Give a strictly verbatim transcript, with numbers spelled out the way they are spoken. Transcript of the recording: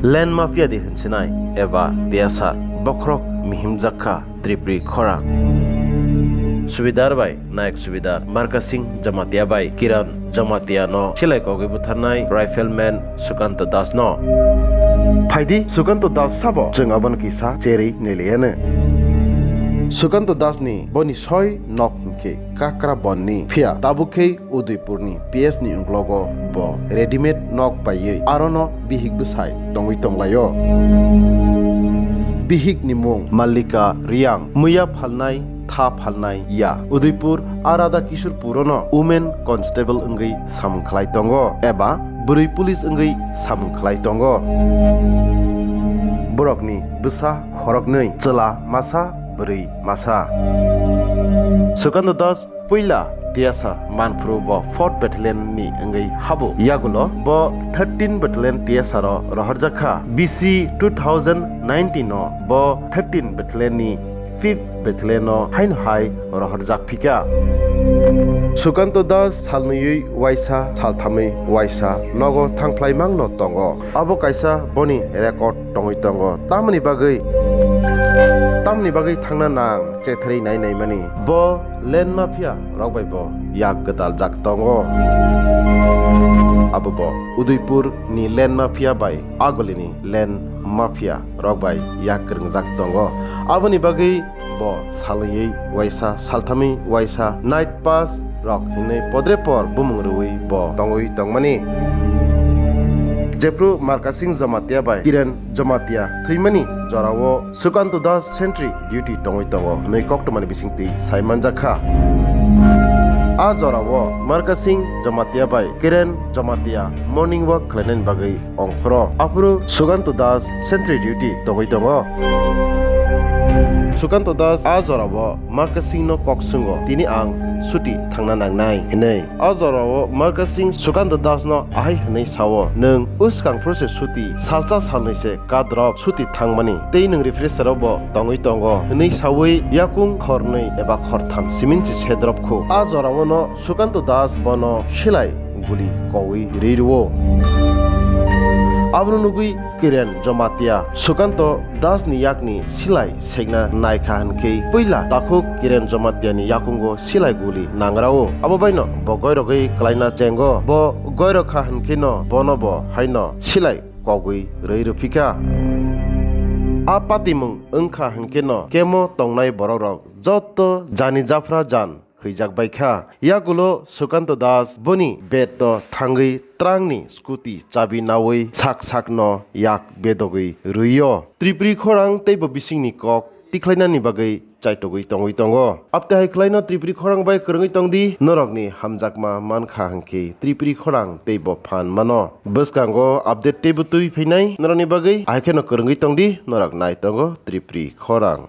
Land mafia di hinsinai eba tiyasa bokhorok mihimjak kha Tripuri khorang. Subedar bai Nayak Subedar Markasing Jamatia bai Kiran Jamatia no silai kogwi butharnai Rifleman Sukanto Das no. Phaidi Sukanto Das sabo chwng abono kisa cherwi nailaiano. Sukanto Das ni boni soi nok hinkhe Kakra Bon ni, phiya tabuk khe Udaipur ni P S ni uklogo bo readymade nok paiwi arono bihik bwsai tongwi tonglaio. Bihik ni mung Mallika Riang, muiya phalnai tha phalnai ya. Udaipur Arada Kishorpur no women constable wngwi samung khlai tongo eba bwrwi police wngwi samung khlai tongo. Borokni bwsa khoroknwi, chwla masa, bwrwi masa. Sukanto Das puila tiyasa manphuru bo fourth Battalion ni wngwi habo. Yagulo bo thirteen Battalion tiyasa ro rohorjak kha. B C two thousand nineteen o bo thirteen Battalion ni fifth Battalion o haino hai rohorjak phika. Sukanto Das salnwiwi waisa, salthamwi waisa nogo thangphlai mangno tongo. Abo kaisa boni record tongwi tongo. Tamoni bagwi, tamoni bagwi thangna nang chetharwi nai naimani. Bo land mafia rok bai bo yak gwdaljak tongo. Abo bo Udaipur ni land mafia bai Agoli ni land mafia rok bai yak kwrwngjak tongo. Aboni bagwi bo salnwiwi waisa, salthamwi waisa night pass rok hinwi podre por bumung rwui bo tongwi tongmani. Jephru Markasing Jamatia bai Kiran Jamatia thwimani jorao Sukanto Das sentry duty tongwi tongo hwnwi koktwmani bisingtwi sai manjak kha. A jorao Markasing Jamatia bai Kiran Jamatia morning walk khlainani bagwi ongkhoro. Aphuru Sukanto Das sentry duty tongwi tongo. Sukanto Das a jorao Markasing no kok swngo, "Tini ang chuti thangna nangnai," hinwi. A jorao Markasing Sukanto Das no ahai hwnwi sao, "Nwng bwskang phuru se chuti, salsa salnwi se kadrop chuti thangmani, tei nwng refresher o bo tongwi tongo," hinwi saui yakung khornwi eba khortham simin se sedrop khu. A jorao no Sukanto Das bono silai guli kowi rwi rwo. Abono nugwi Kiran Jamatia Sukanto Das ni yakni silai sekna naikha hinkhe puila takhuk Kiran Jamatia ni yakungo silai guli nangrao. Abo baino bo goirogwi klaina chengo. Bo goirokha hinkheno bono bo haino silai kogwi rwi rwphikha. A patimung wngkha hinkheno kemo tongnai borokrok joto jani japhra jan hwijak bai kha. Yagulo Sukanto Das boni bed o thangwi trangni scooty chabi naui sak sakno yak bedogwi rwio. Tripuri khorang teibo bisingni kok tikhlainani bagwi chaitogwi tongwi tongo. Apte hai khlaino Tripuri khorang bai kwrwngwi tongdi, norokni hamjakma mankha hinkhe Tripuri khorang teibo phan mano. Bwskango update teibo twi phainai norokni bagwi, ahai kheno kwrwngwi tongdi, norok nai tongo Tripuri khorang.